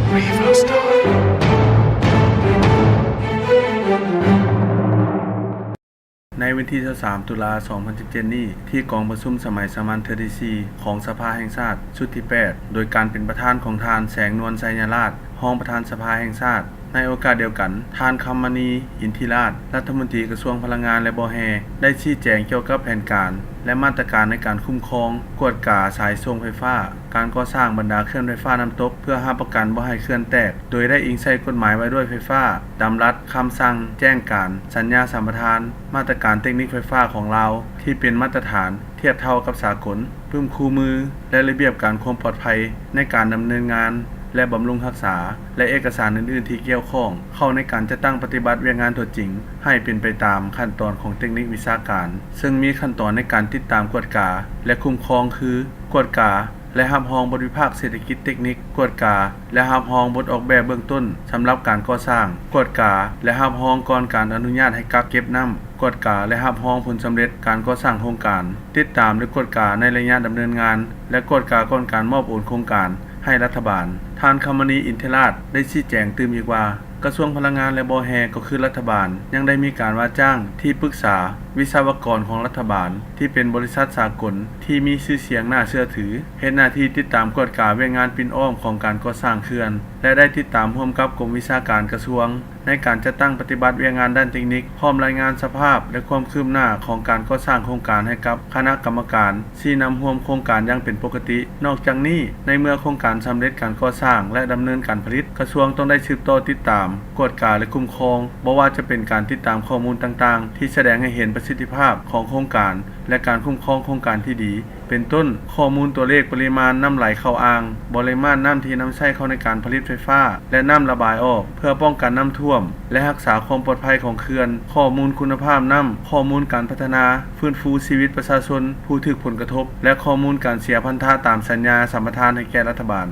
ໃນວັນທີຊາວສາມ ຕຸລາ ສອງພັນສິບເຈັດນີ້ ທີ່ກອງປະຊຸມສະໄໝສາມັນເທື່ອທີສີ່ ຂອງສະພາແຫ່ງຊາດ ຊຸດທີແປດ ໂດຍການເປັນປະທານຂອງທ່ານ ແສງນວນ ໄຊຍະລາດ ຮອງປະທານສະພາແຫ່ງຊາດ. ໃນໂອກາດດຽວກັນ, ທ່ານ ຄຳມະນີ ອິນທິລາດ ລັດຖະມົນຕີກະຊວງພະລັງງານ ແລະ ບໍ່ແຮ່ ໄດ້ຊີ້ແຈງກ່ຽວກັບແຜນການ ແລະ ມາດຕະການໃນການຄຸ້ມຄອງ, ກວດກາສາຍສົ່ງໄຟຟ້າ, ການກໍ່ສ້າງບັນດາເຂື່ອນໄຟຟ້ານ້ຳຕົກ ເພື່ອຮັບປະກັນບໍ່ໃຫ້ເຂື່ອນແຕກ, ໂດຍໄດ້ອີງໃສ່ກົດໝາຍວ່າດ້ວຍໄຟຟ້າ, ດຳລັດ, ຄຳສັ່ງ, ແຈ້ງການ, ສັນຍາສຳປະທານ, ມາດຕະການເຕັກນິກໄຟຟ້າຂອງລາວ ທີ່ເປັນມາດຕະຖານທຽບເທົ່າກັບສາກົນ, ປຶ້ມຄູ່ມື ແລະ ລະບຽບການຄວາມປອດໄພໃນການດຳເນີນງານ ແລະ ບຳລຸງຮັກສາ ແລະ ເອກະສານອື່ນໆທີ່ກ່ຽວຂ້ອງ ເຂົ້າໃນການຈັດຕັ້ງປະຕິບັດວຽກງານຕົວຈິງໃຫ້ເປັນໄປຕາມຂັ້ນຕອນຂອງເຕັກນິກວິຊາການ, ເຊິ່ງມີຂັ້ນຕອນໃນການຕິດຕາມກວດກາ ແລະ ຄຸ້ມຄອງຄື ກວດກາ ແລະ ຮັບຮອງບົດວິພາກເສດຖະກິດເຕັກນິກ, ກວດກາ ແລະ ຮັບຮອງບົດອອກແບບເບື້ອງຕົ້ນສຳລັບການກໍ່ສ້າງ, ກວດກາ ແລະ ຮັບຮອງກ່ອນການອະນຸຍາດໃຫ້ກັກເກັບນ້ຳ, ກວດກາ ແລະ ຮັບຮອງຜົນສຳເລັດການກໍ່ສ້າງໂຄງການ, ຕິດຕາມ ແລະ ກວດກາໃນໄລຍະດຳເນີນງານ ແລະ ກວດກາກ່ອນການມອບໂອນໂຄງການໃຫ້ລັດຖະບານ. ທ່ານ ຄຳມະນີ ອິນທິລາດ ໄດ້ຊີ້ແຈງຕື່ມອີກວ່າ, ກະຊວງພະລັງງານ ແລະ ບໍ່ແຮ່ ກໍຄືລັດຖະບານ ຍັງໄດ້ມີການວ່າຈ້າງທີ່ປຶກສາ, ວິສະວະກອນຂອງລັດຖະບານ ທີ່ເປັນບໍລິສັດສາກົນທີ່ມີຊື່ສຽງໜ້າເຊື່ອຖື, ເຮັດໜ້າທີ່ຕິດຕາມກວດກາວຽກງານປິ່ນອ້ອມຂອງການກໍ່ສ້າງເຂື່ອນ ແລະ ໄດ້ຕິດຕາມຮ່ວມກັບກົມວິຊາການກະຊວງ ໃນການຈັດຕັ້ງປະຕິບັດວຽກງານດ້ານເຕັກນິກ, ພ້ອມລາຍງານສະພາບ ແລະ ຄວາມຄືບໜ້າຂອງການກໍ່ສ້າງໂຄງການໃຫ້ກັບຄະນະກຳມະການຊີ້ນຳຮ່ວມໂຄງການຢ່າງເປັນປົກກະຕິ. ນອກຈາກນີ້, ໃນເມື່ອໂຄງການສຳເລັດການກໍ່ສ້າງ ແລະ ດຳເນີນການຜະລິດ, ກະຊວງຕ້ອງໄດ້ສືບຕໍ່ຕິດຕາມ, ກວດກາ ແລະ ຄຸ້ມຄອງ, ບໍ່ວ່າຈະເປັນການຕິດຕາມຂໍ້ມູນຕ່າງໆ ທີ່ສະແດງໃຫ້ເຫັນປະສິດທິພາບຂອງໂຄງການ ແລະ ການຄຸ້ມຄອງໂຄງການທີ່ດີ. ເປັນຕົ້ນ, ຂໍ້ມູນຕົວເລກປະລິມານນ້ຳໄຫຼເຂົ້າອ່າງ, ປະລິມານນ້ຳທີ່ນຳໃຊ້ເຂົ້າໃນການຜະລິດໄຟຟ້າ ແລະ ນ້ຳລະບາຍອອກ ເພື່ອປ້ອງກັນນ້ຳຖ້ວມ ແລະ ຮັກສາຄວາມປອດໄພຂອງເຂື່ອນ, ຂໍ້ມູນຄຸນນະພາບນ້ຳ, ຂໍ້ມູນການພັດທະນາ, ຟື້ນຟູຊີວິດປະຊາຊົນຜູ້ຖືກຜົນກະທົບ ແລະ ຂໍ້ມູນການເສຍພັນທະຕາມສັນຍາສຳປະທານໃຫ້ແກ່ລັດຖະບານ.